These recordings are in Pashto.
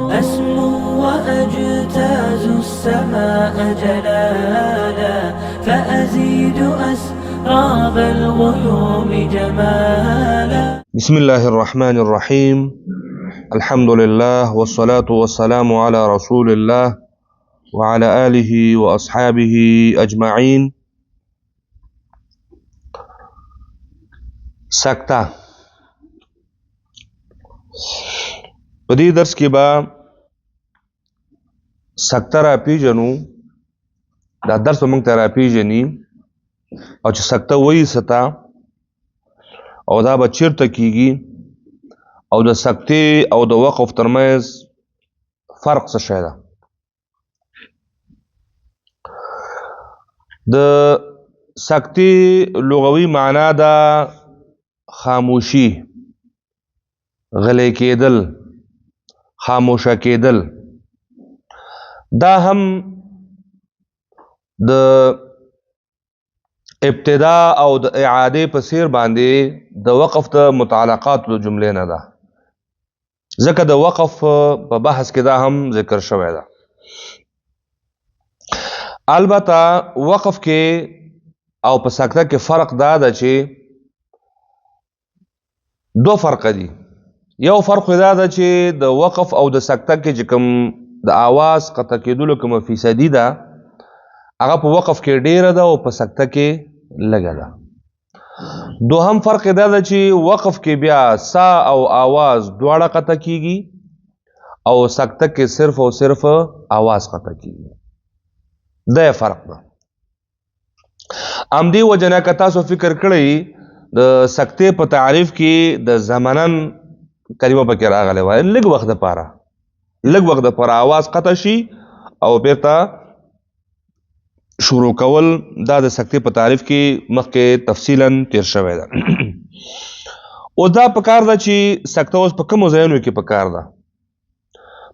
أسمو وأجتاز السماء جلالا، فأزيد أسراب الغيوم جمالا. بسم الله الرحمن الرحيم. الحمد لله والصلاة والسلام على رسول الله وعلى آله وأصحابه أجمعين. سکته. په دې درس کې به سکته را پیژنو. دا درس به موږ ته را پیژني او چې سکته وایي ستا او دا به چیرته کیږي او د سکتې او د وقف ترمنځ فرق څه شی ده. د سکتې لغوي معنا ده خاموشي، غلی کېدل، خاموشه کېدل. دا هم د ابتدا او د اعادې په څیر باندې د وقف د متعلقاتو د جملې نه ده، ځکه د وقف په بحث کې دا هم ذکر شوی ده. البته وقف کې او په سکته کې فرق دا ده چې دوه فرق دي. یو فرق دا ده چې د وقف او د سکته کې چې کوم د آواز قطع کېدلو کومه فیصدي ده، هغه په وقف کې ډیره ده او په سکته کې لږه ده. دوهم فرق دا ده چې وقف کې بیا سا او آواز دواړه قطع کیږي او سکته کې صرف او صرف آواز قطع کیږي. دا فرق ده. همدې وجه نه که تاسو فکر کړئ د سکتې په تعریف کې د زمنن کلمه پکې راغلې وه، لږ وخت دپاره، لږ وخت دپاره آواز قطع شي او بیرته شروع کول، دا د سکتې په تعریف کې مخکې تفصیلا تیر شوی ده. اوس دا پکار ده چې سکته اوس په کومو ځایونو کې پکار ده.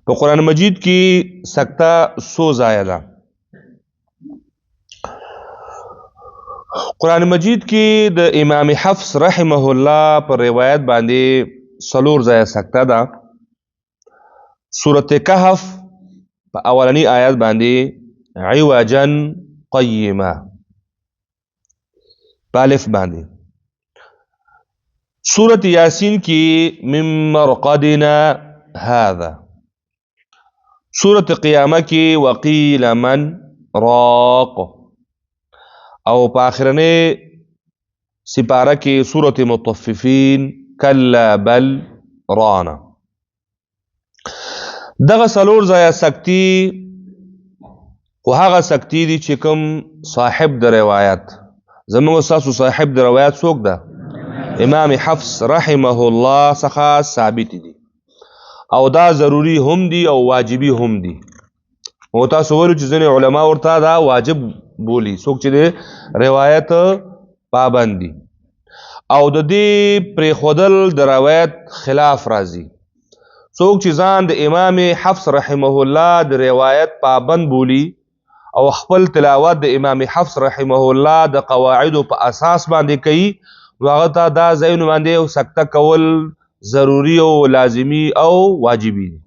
په قرآن مجید کې سکته څو ځایه ده. قرآن مجید کې د امام حفص رحمه الله پر روایت باندې څلور ځایه سکته ده. سورة کهف په اولنی آیت باندې عوجا قیما په الف باندې. سورة یاسین کې من مرقدنا هذا. سورة قیامه کې وقیل من راق. او په آخرنۍ سپاره کې سورة مطففین کلا بل رانا. دغه څلور ځایه سکتي خو هغه سکتي دي چې کوم صاحب د روایت، زموږ ستاسو صاحب د روایت څوک ده؟ امام حفص رحمه الله څخه ثابت دي، او دا ضروري هم دي او واجبي هم دي. او تاسو ویلو چې ځینې علما ورته دا واجب بولي، څوک چې د روایت پابند دي، او د دې پرېښودل د روایت خلاف راځي. څوک چې ځان د امام حفص رحمه الله د روایت پابند بولي او خپل تلاوت د امام حفص رحمه الله د قواعدو په اساس باندې کوي، نو هغه ته دا ځایونو باندې سکته کول ضروري او لازمي او واجبي دي.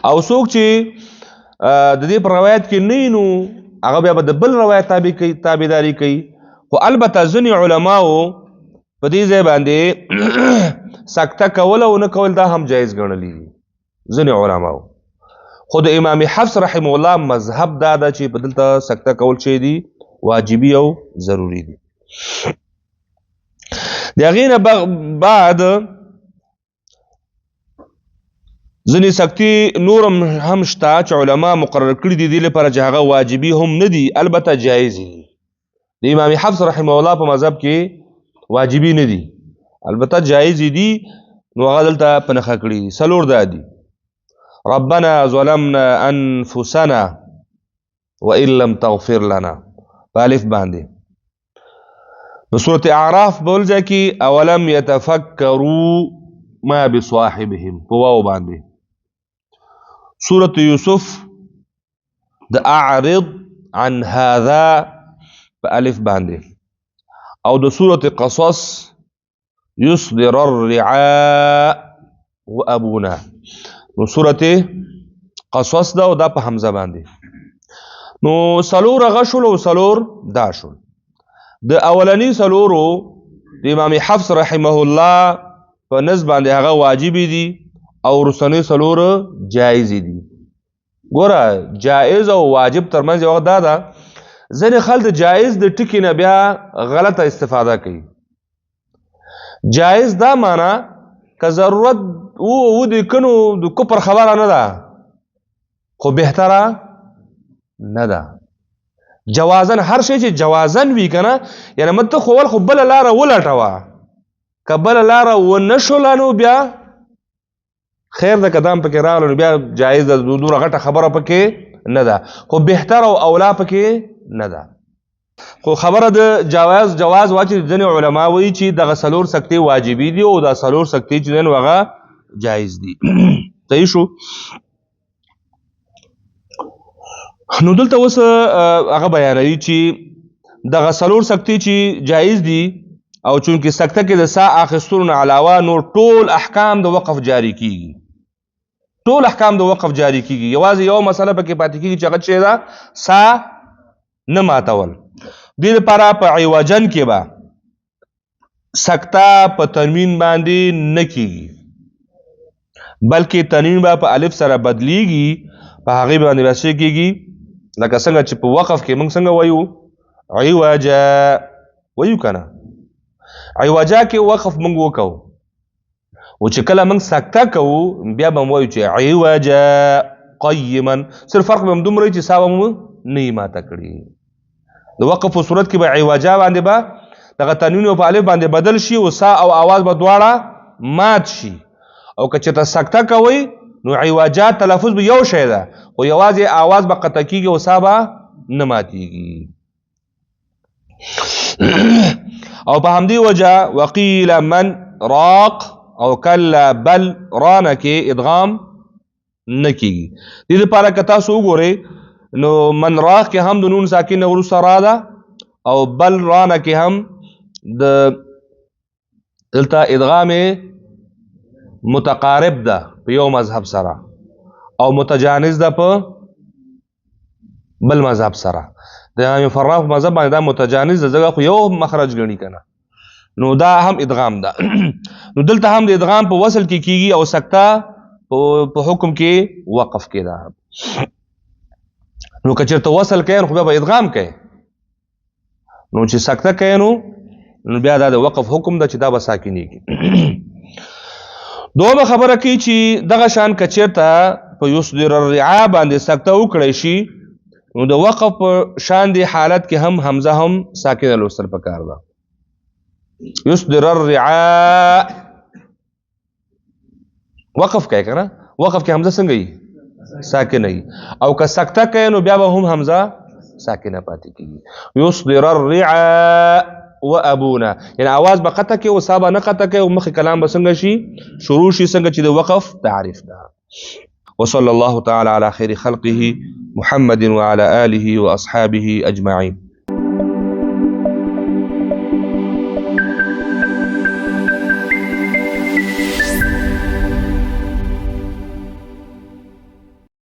او څوک چې د دې په روایت کې نه وي، نو هغه بیا به د بل روایت تابع کوي، تابعداري کوي. خو البته ځینې علماو په دې ځای باندې سکته کول او نه کول دا هم جایز ګڼلي دي، ځینې علماو. خو د امام حفص رحمه الله مذهب دا ده چې په دلته سکته کول چې دي واجبي او ضروري دي. د هغې نه بعد ځینې سکتې نورم هم شته چې علما مقرر کړي دي دې لپاره چې هغه واجبي هم نه دي، البته جایز دي. د امام حفص رحمه الله په مذهب کې واجبي نه دي، البته جایز دي، نو هغه دلته په نښه کړي دي. څلور دا دي: ربنا ظلمنا انفسنا وان لم تغفر لنا، په الف باندې. په سورة اعراف بل ځای کې اولم يتفکروا ما بصاحبهم، په واو باندې. سورة یوسف د اعرض عن هذا په الف باندې، او د سورة قصص يصدر الرعاء وأبونا. نو سورته قصص دا او دا په حمزه باندې. نو سلور غشل او سلور دا شول. د اولنی سلورو د امام حفص رحمه الله په نسبت باندې هغه واجب دي او رسنی سلور جایز دي. ګوره جائز او واجب ترمنځ یو دا ده، ځینې خلک د جائز د ټکي نه بیا غلطه استفاده کوي. جائز دا معنی که ضرورت و د کنو د کفر خبره نه ده، خو بهتره نه ده. جوازن هر شی چې جوازن وي کنه، یعنی مت خو ول خو بل لاره ولټوه، که بل لاره ونه شوله نو بیا خیر ده، قدم پکې راغله نو بیا جایز ده، دومره غټه خبره پکې نه ده، خو بهتر او اولا پکې نه ده. خو خبره د جواز واچې ځینې علما وایي چې دغه څلور سکتې واجبي دي او دا څلور سکتې چې دي نو هغه جایز دي. صحیح شو. نو دلته اوس هغه بیانوي چې دغه څلور سکتې چې جایز دي او چونکه سکته کې د سا اخیستلو نه علاوه نور ټول احکام د وقف جاری کیږي، ټول احکام د وقف جاری کیږي، یوازې یو مسله پکې پاتې کیږي چې هغه چې ده سا نه ماتول. دې لپاره په عوجن کې به سکته په تنوین باندې نه کیږي، بلکې تنوین به په الف سره بدلیږي، په هغې باندې به څه کیږي؟ لکه څنګه چې په وقف کې موږ څنګه وایو عوجا وایو که نه، عوجا کې وقف موږ وکړو، او چې کله موږ سکته کوو بیا به وایو چې عوجا قیما، صرف فرق به هم دومره وي چې سا به مو نه یې ماته کړي. د وقف په صورت کې به عوجا باندې به دغه تنوین په الف باندې بدل شي او سا او آواز به دواړه مات شي، او که چېرته سکته کوئ نو عوجا تلفظ به یو شی ده، خو یوازې آواز به قطع کېږي او سا به نه ماتېږي. او په همدې وجه وقیل من راق او کلا بل رانه کې ادغام نه کېږي. دې لپاره که تاسو وګورئ نو من راق کې هم د نون ساکن نه وروسته را ده، او بل رانه کې هم د دلته ادغام متقارب ده په یو مذهب سره او متجانس ده په بل مذهب سره. د امام فراف مذهب باندې دا متجانس ده، ځکه خو یو مخرج ګڼي که نه، نو دا هم ادغام ده. نو دلته هم د ادغام په وصل کې کیږي او سکته په حکم کې وقف کې ده. نو که چېرته وصل کوي نو خو بیا به ادغام کوي، نو چې سکته کوي نو بیا دا د وقف حکم ده چې دا به ساکنېږي. دومره خبره کوي چې دغه شان که چېرته په یصدر الرعا باندې سکته وکړی شي نو د وقف په شان دی حالت کې هم همزه هم ساکنه لوستل پکار ده. یصدر الرعا وقف کوي که نه، وقف کې همزه څنګه وي؟ ساکنه وي، او که سکته کوي نو بیا به هم همزه ساکنه پاتې کېږي. یصدر الرعا وابونا، یعنی آواز به قطع کوي او سا به نه قطع کوي، او مخې کلام به څنګه شي؟ شروع شي څنګه چې د وقف تعریف ده. وصلى الله تعالى على خير خلقه محمد وعلى آله وأصحابه أجمعين.